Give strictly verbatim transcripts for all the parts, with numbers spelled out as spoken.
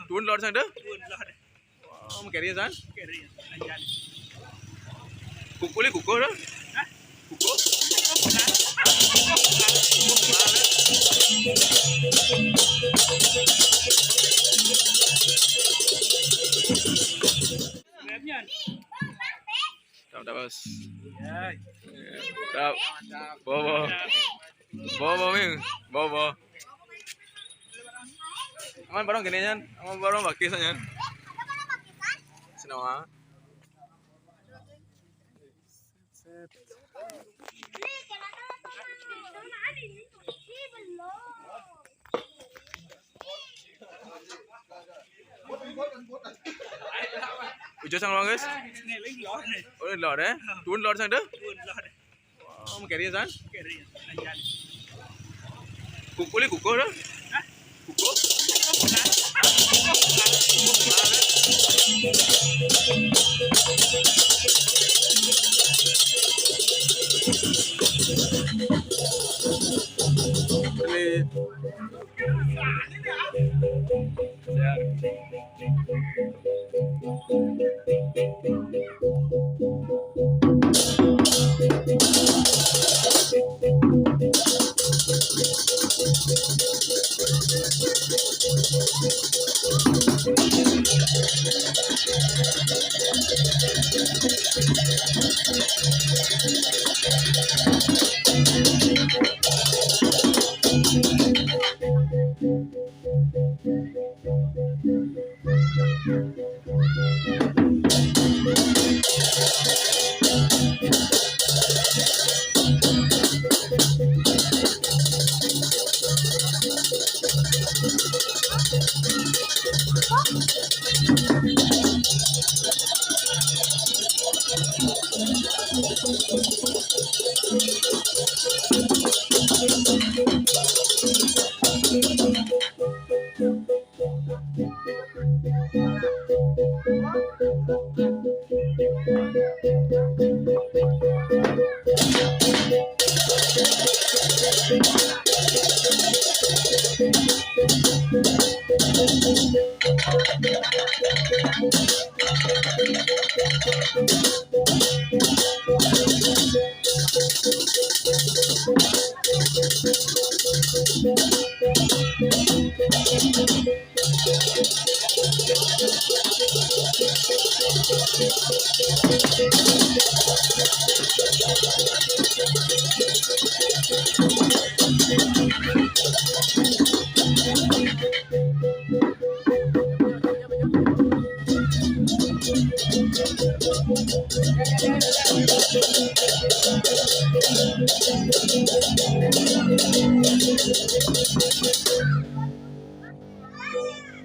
Tuwun telor sang, Dek? Tuwun telor. Wah, mengkeri san? Mengkeri. Kuku li kuku, Dek? Hah? Kuku? Tap, tap, bos. Ya. Tap. Bawa, bawa. Bawa, bawa, Ming. Bawa, bawa. Aman barang gini, Nyan. Aman barang bakis, Nyan. Sinawa. Ujo sang luang, guys. Oh, telor, eh? Tuwun telor sang, Dek? Wah, mengkeri san? Kuku li kuku, Dek? Kuku? Ini.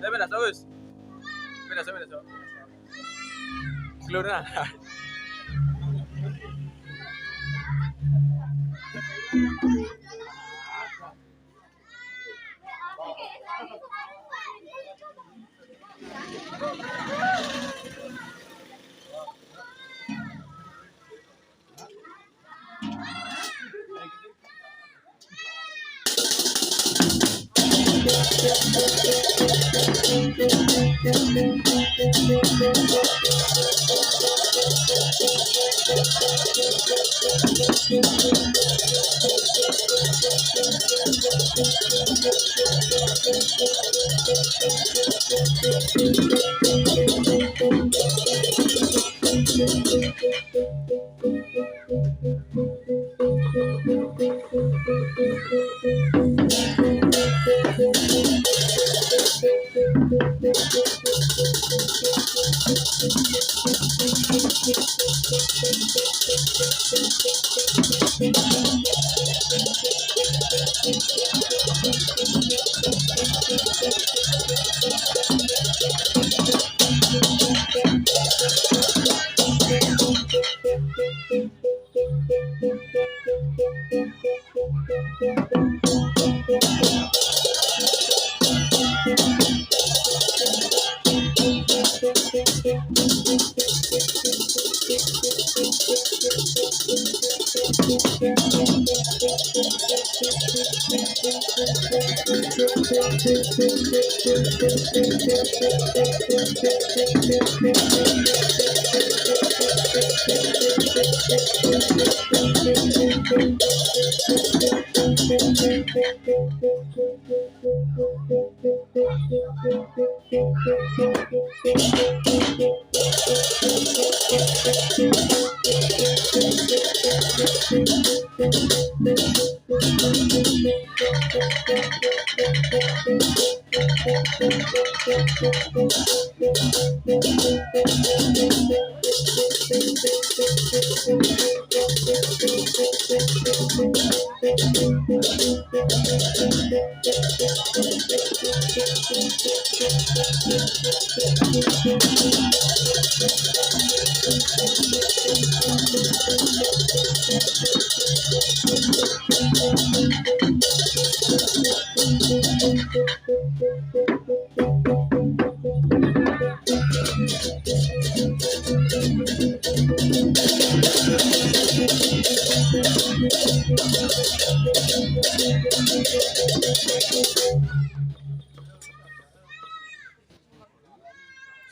Eh, beda, Saus. Beda, Saus, beda, Saus. Keluar lah.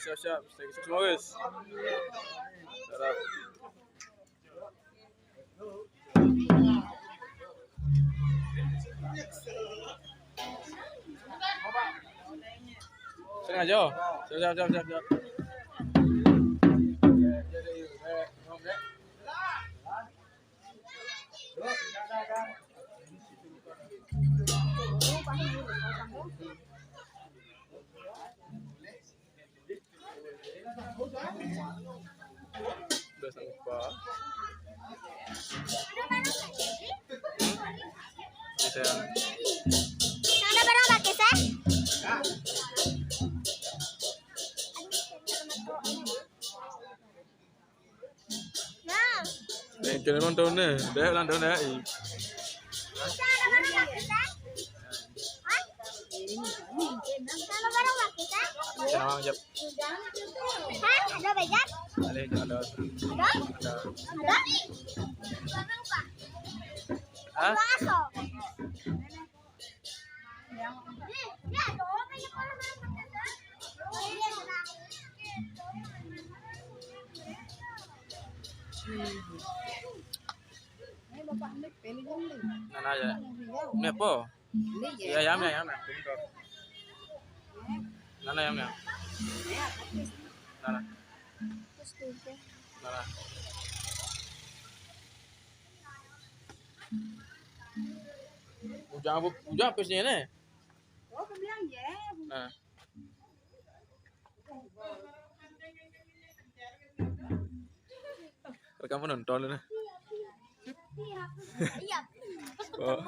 Siap, siap. Stay safe semua, guys. Siap. Sengaja. Siap, siap, siap, siap, siap. Udah sampai. Bisa. Ada barang pakai saya? Nah. Eh, kena nonton ni. Dah nonton dah. Eh. Ada barang pakai saya? Ada barang pakai saya? Kenapa, Jep? Hah? Ada, Bang? Ada, ada. Ada? Ada. Ada? Hah? Bakso. Ini bapak ini pilih yang ini. Mana aja? Ini apa? Ini ya. Iya, ayam ya, ayam ya. Mana ayamnya? Mana? Mana? Ujang apa? Ujang apa sih ini? Oh, kebilang ya. Nah. Rekam penonton lu nah. Iya. Oh.